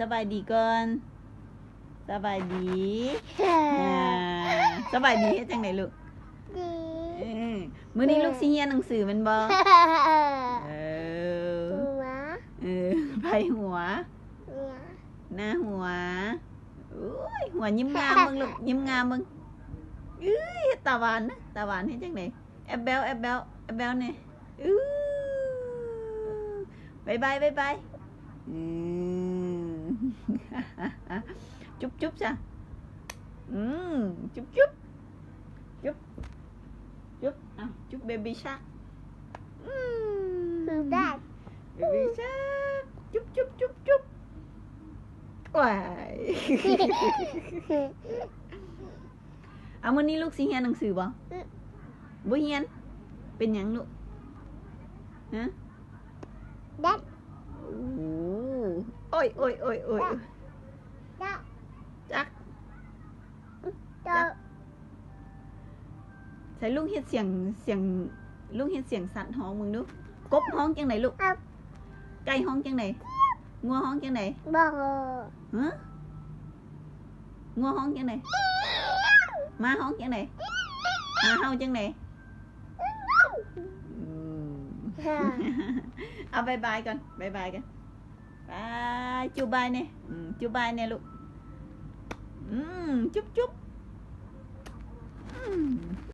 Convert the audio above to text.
ສະບາຍດີກ່ອນ. ສະບາຍດີ. ອ່າ ສະບາຍດີເຮັດຈັ່ງໃດລູກ? ດີ. ເອີ ມື້ນີ້ລູກຊິຮຽນໜັງສືແມ່ນບໍ່? ເອີ ເອີ ຫົວ ເອີ ໃຜຫົວ? ໜ້າຫົວ. ໂອ້ຍ ຫົວຍິ້ມງາມເບິ່ງລູກ, ຍິ້ມງາມເບິ່ງ. ເອີຍ ຕາຫວານນະ, ຕາຫວານເຮັດຈັ່ງໃດ? ແອບແບວ ແອບແບວ ແອບແບວແດ່. ອື ບາຍບາຍ ບາຍບາຍ. ອື ຈຸບຈຸບຊະ. ອື ຈຸບຈຸບ ຈຸບຈຸບ. ເອົາ ຈຸບເບບີຊາກ. ອື ເບບີຊາກ ຈຸບຈຸບຈຸບຈຸບ. ວ້າຍ. ເອົາ ມື້ນີ້ລູກຊິຮຽນໜັງສືບໍ່? ອື ບໍ່ຮຽນ. ເປັນຫຍັງລູກ? ຮະ? ດັດ. ໂອ້ ໂອ້ຍ ໂອ້ຍ ໂອ້ຍ ໂອ້ຍ. ຈັກ ຈັກ ຈັກ ຈັກ. ໃສ່ລູກເຮັດສຽງ ສຽງ ລູກເຮັດສຽງສັດຮ້ອງເບິ່ງດູ. ກົບຮ້ອງຈັ່ງໃດລູກ? ໄກ່ຮ້ອງຈັ່ງໃດ? ງົວຮ້ອງຈັ່ງໃດ? ບໍ່ຮູ້. ຮະ? ງົວຮ້ອງຈັ່ງໃດ? ໝາຮ້ອງຈັ່ງໃດ? ໝາເຫົ່າຈັ່ງໃດ? ອືມ ເອົາ ບາຍບາຍກ່ອນ ບາຍບາຍກ່ອນ. ບາຍ ຈຸບາຍແດ່. ອືມ ຈຸບບາຍແດ່ລູກ. ອືມ ຈຸບຈຸບ. ອືມ.